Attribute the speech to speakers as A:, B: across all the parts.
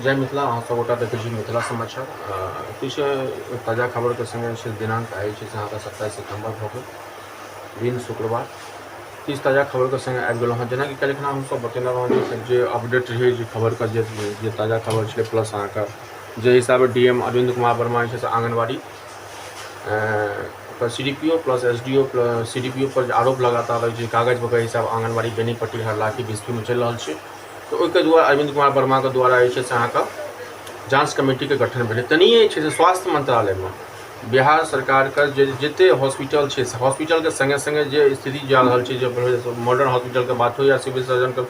A: जय मिथिला। अहाँ सब गोटा देखै छी मिथिला समाचार। किछु ताजा खबरके सङ्गे छै। दिनांक आइ छै से अहाँके 27 सितम्बर भऽ गेल, दिन शुक्रवार। किछु ताजा खबरके सङ्गे आबि गेलहुँ हँ। जेनाकि काल्हि खना हमसब बतेने रहौँ जे जे अपडेट रहै, जे खबरके जे जे ताजा खबर छलै, प्लस अहाँके जे हिसाबे डी एम अरविन्द कुमार वर्मा जे छै से anganwadi C D P O plus S D O plus C D P O पर जे आरोप लगातार रहै छै, कागज पर हिसाब आङ्गनबाड़ी बेनीपट्टी, हरलाखी, बिस्फीमे चलि रहल छै, तऽ ओहिके द्वारा अरविन्द कुमार वर्माके द्वारा जे छै से अहाँके जाँच कमिटीके गठन भेलै। तनिए जे छै से स्वास्थ्य मंत्रालयमे बिहार सरकारके जे जतेक हॉस्पिटल छै से हॉस्पिटलके सङ्गे सङ्गे जे स्थिति जा रहल छै, जे मॉडर्न हॉस्पिटलके बात हो या सिविल सर्जनके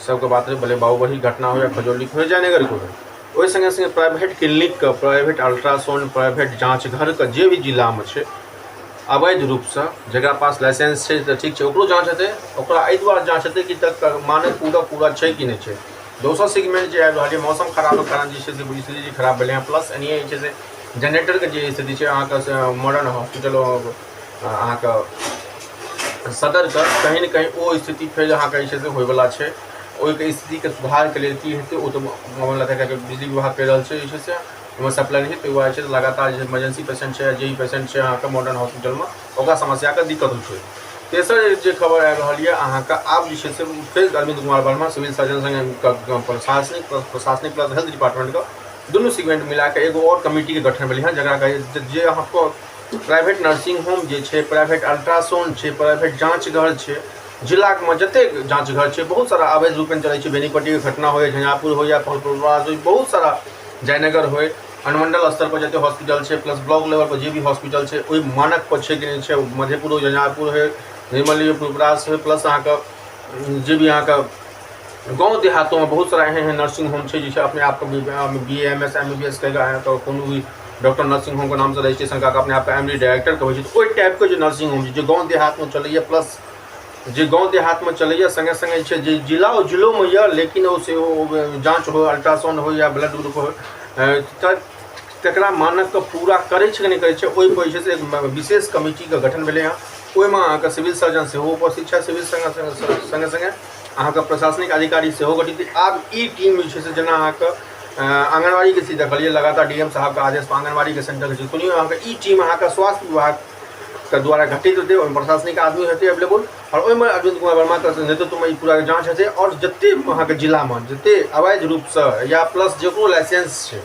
A: सबके बात हो, भले बाबूबरही घटना हो या खजौलीके हो, जयनगरके हो, ओहि सङ्गे सङ्गे प्राइवेट क्लिनिकके, प्राइवेट अल्ट्रासाउंड, प्राइवेट जाँच घरके जे भी जिलामे छै अवैध रूपसँ, जकरा पास लाइसेंस छै तऽ ठीक छै, ओकरो जाँच हेतै। ओकरा एहि दुआरे जाँच हेतै कि तक मानक पूरा पूरा छै कि नहि छै। दोसर सेगमेंट जे आबि रहल छै, मौसम खराबके कारण जे छै से स्थिति जे खराब भेलै हँ, प्लस एनाहिए जे छै से जेनरेटरके जे स्थिति छै अहाँके से मॉडर्न हॉस्पिटल अहाँके सदरके कहीं ने कहीं ओ स्थिति फेर अहाँके जे छै से होइवला छै। ओहिके स्थितिके सुधारके लेल की हेतै, ओ तऽ मामला बिजली विभाग कहि रहल छै। जे छै से ओहिमे सप्लाई नहि छै, ताहि दुआरे छै लगातार जे इमरजेंसी पेशेंट छै, जे भी पेशेंट छै अहाँके मॉडर्न हॉस्पिटलमे, ओकरा समस्याके दिक्कत होइ छै। तेसर जे खबर आबि रहल यऽ अहाँके, आब जे छै से फेर अरविंद कुमार वर्मा सिविल सर्जन सङ्गे प्रशासनिक प्रशासनिक प्लस हेल्थ डिपार्टमेंटके दुनू सेगमेंट मिला कऽ एगो आओर कमिटीके गठन भेलै हँ, जकरा कहै जे अहाँके प्राइवेट नर्सिंग होम जे छै, प्राइवेट अल्ट्रासाउंड छै, प्राइवेट जाँच घर छै, जिलामे जतेक जाँच घर छै, बहुत सारा अवैध रूपेण चलै छै। बेनीपट्टीके घटना होइ, झंझारपुर होइ या फलपुरवास होइ, बहुत सारा जयनगर होइ, अनुमंडल स्तर पर जते हॉस्पिटल छै, प्लस ब्लॉक लेवल पर जे भी हॉस्पिटल छै, ओहि मानक पर छै कि नहि छै। मधेपुर हो, झंझारपुर होइ, निर्मली हो, फुलपरास होइ, प्लस अहाँके जे भी अहाँके गाँव देहातोमे बहुत सारा एहन एहन नर्सिंग होम छै, जे अपने आपके B M S, M B B S कहि कऽ अहाँके कोनो भी डॉक्टर नर्सिंग होमके नामसँ रजिस्ट्रेशन कऽ कऽ अपने आपके एम डी डायरेक्टर कहबै छै। तऽ ओहि टाइपके जे नर्सिंग होम छै, जे गाँव देहातमे चलैए, प्लस जे गाँव देहातमे चलैए, सङ्गे सङ्गे छै जे जिला ओ जिलोमे यऽ, लेकिन ओ से ओ जाँच हो, अल्ट्रासाउंड हो या ब्लड ग्रुप हो, तऽ तकरा मानकके पूरा करै छै कि नहि करै छै, ओहिपर जे छै से एक विशेष कमिटीके गठन भेलै हँ। ओहिमे अहाँके सिविल सर्जन सेहो उपस्थित छथि। सिविल सङ्गे सङ्गे सङ्गे सङ्गे अहाँके प्रशासनिक अधिकारी सेहो गठित। आब ई टीम जे छै से जेना अहाँके आङ्गनबाड़ीके स्थिति देखलियै, लगातार डी एम साहबके आदेश पर आङ्गनबाड़ीके सेंटर छै, सुनियौ, अहाँके ई टीम अहाँके स्वास्थ्य विभाग के द्वारा गठित हेतै। ओहिमे प्रशासनिक आदमी हेतै अवेलेबल आओर ओहिमे अरविंद कुमार वर्माके नेतृत्वमे ई पूरा जाँच हेतै। आओर जतेक अहाँके जिलामे जतेक अवैध रूपसँ या प्लस जकरो लाइसेंस छै,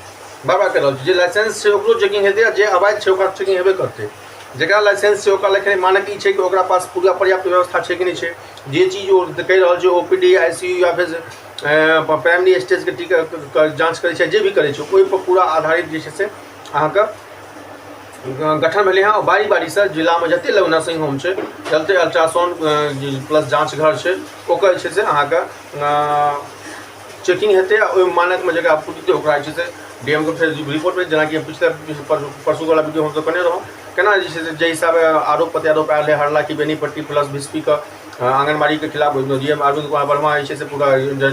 A: बार बार कहि रहल छी, जे लाइसेंस छै ओकरो चेकिंग हेतै आ जे अवैध छै ओकरा चेकिंग हेबे करतै। जकरा लाइसेंस छै ओकरा लेकिन मानक ई छै कि ओकरा पास पूरा पर्याप्त व्यवस्था छै कि नहि छै। जे चीज ओ कहि रहल छै, O P D, I C U या फेर प्राइमरी स्टेजके टीका जाँच करै छै, जे भी करै छै, ओहिपर पूरा आधारित जे छै से अहाँके गठन भेलै हँ। बारी बारीसँ जिलामे जतेक लग नर्सिंग होम छै, जतेक अल्ट्रासाउंड प्लस जाँच घर छै, ओकर जे छै से अहाँके चेकिंग हेतै आ ओहि मानकमे जकरा पूर्ति, ओकरा जे छै से डी एम के फेर रिपोर्ट। जेनाकि पिछला परसूवला वीडियो हमसब केने रहौँ, केना जे छै से जाहि हिसाबे आरोप प्रत्यारोप आयल रहै हरलाखी, बेनीपट्टी प्लस बिस्फीके आङ्गनबाड़ीके खिलाफ, ओहिमे डी एम अरविंद कुमार वर्मा जे छै से पूरा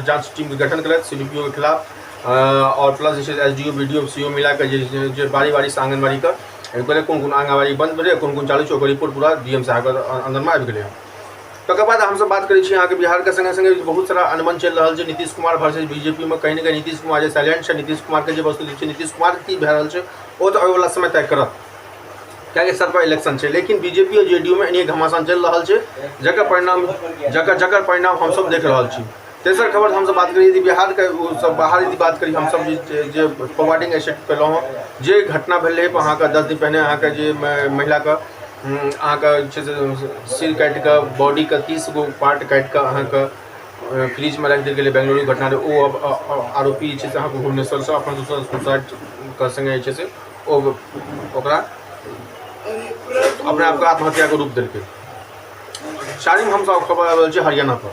A: जाँच टीमके गठन केलथि सी डी पी ओ के खिलाफ आओर प्लस जे छै S D O, B D O, C O मिलाकऽ जे जे बारी बारीसँ आङ्गनबाड़ीके कहलै, कोन कोन आङ्गनबाड़ी बन्द भेलै, कोन कोन चालू छै, ओकर रिपोर्ट पूरा डी एम साहबके अन्दरमे आबि गेलै हँ। तकर बाद हमसब बात करै छी अहाँके बिहारके सङ्गे सङ्गे बहुत सारा अनबन चलि रहल छै नीतीश कुमार वर्सेज बीजेपीमे। कहीं ने कहीं नीतीश कुमार जे साइलेंट छै, नीतीश कुमारके जे वस्तु छै, नीतीश कुमार की भए रहल छै, ओ तऽ आबैवला समय तय करत, कियाकि सर पर इलेक्शन छै। लेकिन बीजेपी आओर जेडीयू मे एनाहिए घमासान चलि रहल छै, जकर परिणाम हमसब देख रहल छी। तेसर खबर हमसब बात करी यदि बिहारके ओ सब बाहर यदि बात करी, हमसब जे जे फॉरवर्डिंग एसेट केलहुँ हँ, जे घटना भेलै अहाँके 10 दिन पहिने, अहाँके जे महिलाके अहाँके जे छै से सिर काटि कऽ, बॉडीके 30 गो पार्ट काटि कऽ अहाँके फ्रिजमे राखि देल गेलै, बेंगलुरु घटना रहै, ओ अब आरोपी जे छै से अहाँके भुवनेश्वरसँ अपन सुसाइडके सङ्गे जे छै से ओ ओकरा अपने आपके आत्महत्याके रूप देलकै। चारिम हमसब खबर आबि रहल छै हरियाणा पर,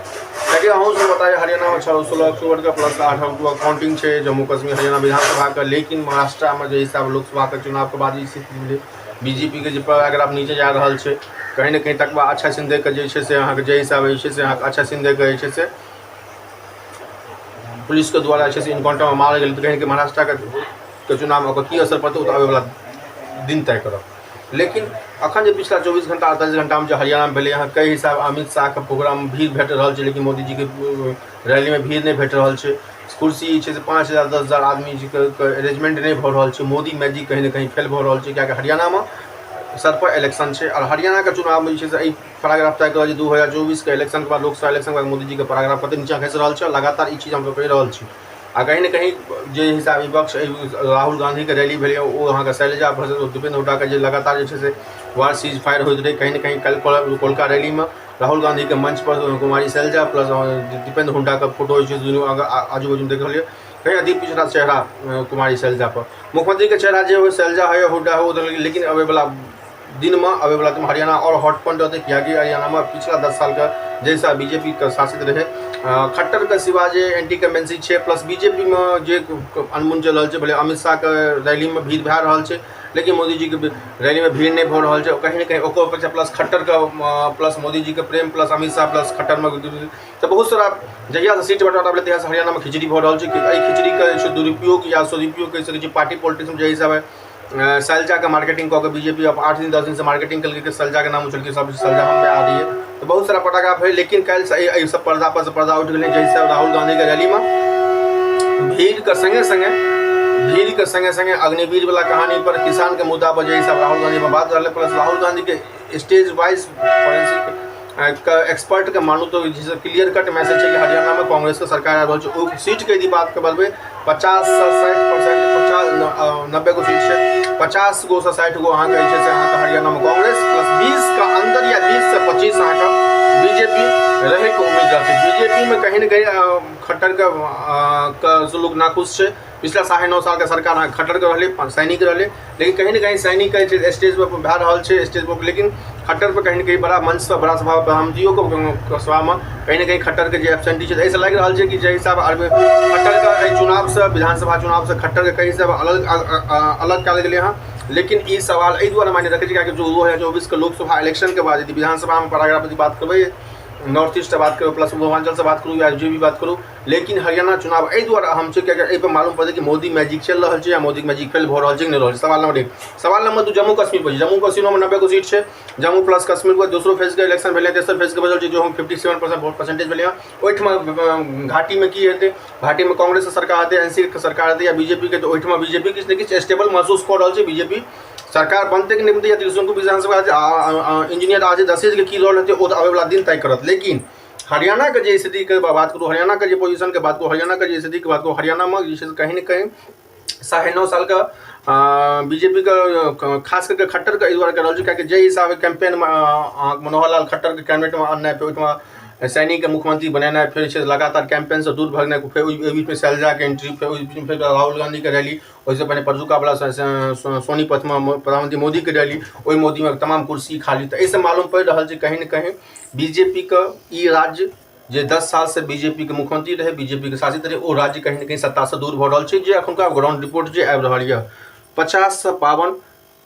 A: कियाकि अहूँ सब बताइए, हरियाणामे 16 अक्टूबरके प्लस 8 अक्टूबर काउंटिंग छै जम्मू कश्मीर, हरियाणा विधानसभाके। लेकिन महाराष्ट्रमे जे हिसाब लोकसभाके चुनावके बाद ई स्थिति भेलै, बीजेपीके जे पैराग्राफ नीचे जा रहल छै, कहीं ने कहीं तक अक्षय शिंदेके जे छै से अहाँके जे हिसाब जे छै से अहाँके अक्षय शिंदेके जे छै से पुलिसके द्वारा जे छै से इनकाउंटरमे मारल गेल, तऽ कहीं महाराष्ट्रके के चुनावमे ओकर की असर पड़तै, ओ तऽ आबैवला दिन तय करत। लेकिन अखन जे पिछला 24 घंटा 48 घंटामे जे हरियाणामे भेलै अहाँ कई हिसाब अमित शाहके प्रोग्राममे भीड़ भेट रहल छै, लेकिन मोदीजीके रैलीमे भीड़ नहि भेट रहल छै। कुर्सी जे छै से 5,000 10,000 आदमीके अरेंजमेंट नहि भऽ रहल छै। मोदी मैजिक कहीं ने कहीं फेल भऽ रहल छै, किएकि हरियाणामे सर पर इलेक्शन छै आओर हरियाणाके चुनावमे जे छै से एहि पैराग्राफ तय करल जे 2024के इलेक्शनके बाद, लोकसभा इलेक्शनके बाद मोदीजीके पैराग्राफ कते नीचाँ खसि रहल छै। लगातार ई चीज हमसभ कहि रहल छी आ कहीं ने कहीं जे हिसाब विपक्ष राहुल गांधीके रैली भेलै, ओ अहाँके शैलजा वर्सेस दीपेंद्र हुड्डाके जे लगातार जे छै से वार सीज फायर होइत रहै, कहीं ने कहीं काल्हि कोलका रैलीमे राहुल गांधीके मंच पर कुमारी शैलजा प्लस दीपेंद्र हुड्डाके फोटो जे छै दुनू आजू बाजूमे देख रहल यऽ। कहीं अति पिछड़ा चेहरा कुमारी शैलजा पर, मुख्यमंत्रीके चेहरा जे हो, शैलजा हो या हुड्डा हो, लेकिन अबैवला दिनमे, अबैवला दिनमे हरियाणा आओर हॉट पॉइंट रहतै, किएकि हरियाणामे पिछला 10 सालके जैसा बीजेपीके शासित रहै खट्टरके सिवा जे एंटी कम्बेंसी छै, प्लस बीजेपीमे जे अनबन चलि रहल छै, भले अमित शाहके रैलीमे भीड़ भए रहल छै, लेकिन मोदीजीके रैलीमे भीड़ नहि भऽ रहल छै। कहीं ने कहीं ओकर ऊपर प्लस खट्टरके प्लस मोदीजीके प्रेम प्लस अमित शाह प्लस खट्टरमे तऽ बहुत सारा जहियासँ सीट बँटवारा भेलै तहियासँ हरियाणामे खिचड़ी भऽ रहल छै। एहि खिचड़ीके जे छै दुरुपयोग या सदुपयोग कहि सकै छी, पार्टी पॉलिटिक्समे जाहि हिसाबे शैलजाके मार्केटिंग कऽ के बीजेपी आब 8 दिन 10 दिनसँ मार्केटिंग केलकै, शैलजाके नाम उछलकै, सब शैलजा हम पे आ रही है, तऽ बहुत सारा पटाखा भेल। लेकिन काल्हिसँ एहि सब पर्दा पर से पर्दा उठि गेलै, जाहिसँ राहुल गांधीके रैलीमे भीड़के सङ्गे सङ्गे, भीड़के सङ्गे सङ्गे अग्निवीर वाला कहानी पर, किसानके मुद्दा पर जे हिसाब राहुल गांधी पर बात रहलै, प्लस राहुल गांधीके स्टेज वाइज फॉरेंसिक के एक्सपर्टके मानू तऽ जे क्लियर कट मैसेज छै कि हरियाणामे कांग्रेसके सरकार आबि रहल छै। ओ सीटके यदि बात करबै, 50 से 60%, 50 90 गो सीट छै, 50 गो से 60 गो अहाँके जे छै से अहाँके हरियाणामे कांग्रेस प्लस 20 के अन्दर या 20 से 25 अहाँके बीजेपी रहैके उम्मीद रहतै। बीजेपीमे कहीं ने कहीं खट्टरके के लोक नाखुश छै। पिछला 9.5 सालके सरकार अहाँके खट्टरके रहलै, सैनीके रहलै, लेकिन कहीं ने कहीं सैनीके जे स्टेज पर भए रहल छै स्टेज पर, लेकिन खट्टर पर कहीं ने कहीं बड़ा मंच पर, बड़ा सभा, प्रधानमंत्रियोके सभामे कहीं ने कहीं खट्टरके जे एबसेंटी छै, एहिसँ लागि रहल छै कि जाहि हिसाब खट्टरके एहि चुनावसँ, विधानसभा चुनावसँ खट्टरके कई हिसाब अलग अलग कयल गेलै हँ। लेकिन ई सवाल एहि दुआरे मायने रखै छै कियाकि 2024के लोकसभा इलेक्शनके बाद यदि विधानसभामे पैराग्राफ यदि बात करबै, नॉर्थ ईस्टसँ बात करू, प्लस पूर्वांचलसँ बात करू या जे भी बात करू, लेकिन हरियाणा चुनाव एहि दुआरे अहम छै कियाकि एहिपर मालूम पड़तै कि मोदी मैजिक चलि रहल छै या मोदीके मैजिक फेल भऽ रहल छै कि नहि रहल छै। सवाल नंबर 1। सवाल नंबर 2, जम्मू कश्मीर पर। जम्मू कश्मीरमे 90 गो सीट छै। जम्मू प्लस कश्मीरके दोसरो फेजके इलेक्शन भेलै, तेसर फेजके बचल छै, जो हम 57% वोट परसेंटेज भेलै हँ। ओहिठमा घाटीमे की हेतै? घाटीमे कांग्रेसके सरकार हेतै, एन सी के सरकार हेतै या बीजेपीके? तऽ ओहिठमा बीजेपी किछु ने किछु स्टेबल महसूस कऽ रहल छै। बीजेपी सरकार बनतै कि नहि बनतै या त्रिशंकु विधानसभा इंजीनियर आर जे दशेजके की रोल हेतै, ओ तऽ आबैवला दिन तय करत। लेकिन हरियाणाके जे स्थितिके बात करू, हरियाणाके जे पोजिशनके बात करू, हरियाणाके जे स्थितिके बात करू, हरियाणामे जे छै से कहीं ने कहीं 9.5 सालके बीजेपीके, खास करके खट्टरके एहि दुआरे कहि रहल छी कियाकि जाहि हिसाबे कैंपेनमे अहाँके मनोहर लाल खट्टरके कैबिनेटमे अननाइ, फेर ओहिठमा सैनीके मुख्यमंत्री बनेनाइ, फेर जे छै लगातार कैंपेनसँ दूर भगनाइ, फेर ओहि बीचमे शैलजाके एंट्री, फेर ओहि बीचमे फेर राहुल गांधीके रैली, ओहिसँ पहिने परजुका वला सोनीपथमे प्रधानमंत्री मोदीके रैली, ओहि मोदीमे तमाम कुर्सी खाली, तऽ एहिसँ मालूम पड़ि रहल छै कहीं ने कहीं बीजेपीके ई राज्य जे 10 सालसँ बीजेपीके मुख्यमंत्री रहै, बीजेपीके शासित रहै, ओ राज्य कहीं ने कहीं सत्तासँ दूर भऽ रहल छै। जे एखुनका ग्राउंड रिपोर्ट जे आबि रहल यऽ, 50 से 52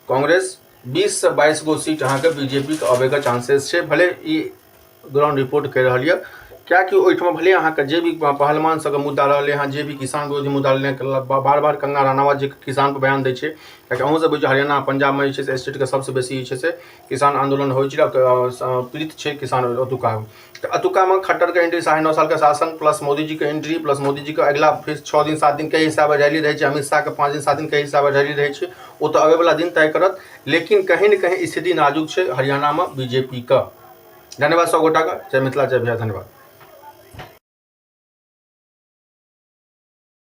A: कांग्रेस, 20 से 22 गो सीट अहाँके बीजेपीके अबैके चांसेस छै, भले ई ग्राउंड रिपोर्ट कहि रहल यऽ। किएकि ओहिठमा भले अहाँके जे भी पहलवान सबके मुद्दा रहलै हँ, जे भी किसान विरोधी मुद्दा रहलै हँ, बार बार कंगना रनावत जे किसानपर बयान दै छै, किएकि अहूँ सब बुझियौ हरियाणा पंजाबमे जे छै से स्टेटके सबसँ बेसी जे छै से किसान आन्दोलन होइ छै, पीड़ित छै किसान ओतुका। तऽ एतुकामे खट्टरके एंट्री, 9.5 सालके शासन प्लस मोदीजीके एंट्री प्लस मोदीजीके अगिला फेर 6 दिन 7 दिनके हिसाबे रैली रहै छै, अमित शाहके 5 दिन 7 दिनके हिसाबे रैली रहै छै, ओ तऽ अबैवला दिन तय करत। लेकिन कहीं ने कहीं स्थिति नाजुक छै हरियाणामे बीजेपीके। धन्यवाद सब गोटाके। जय मिथिला, जय बिहार। धन्यवाद।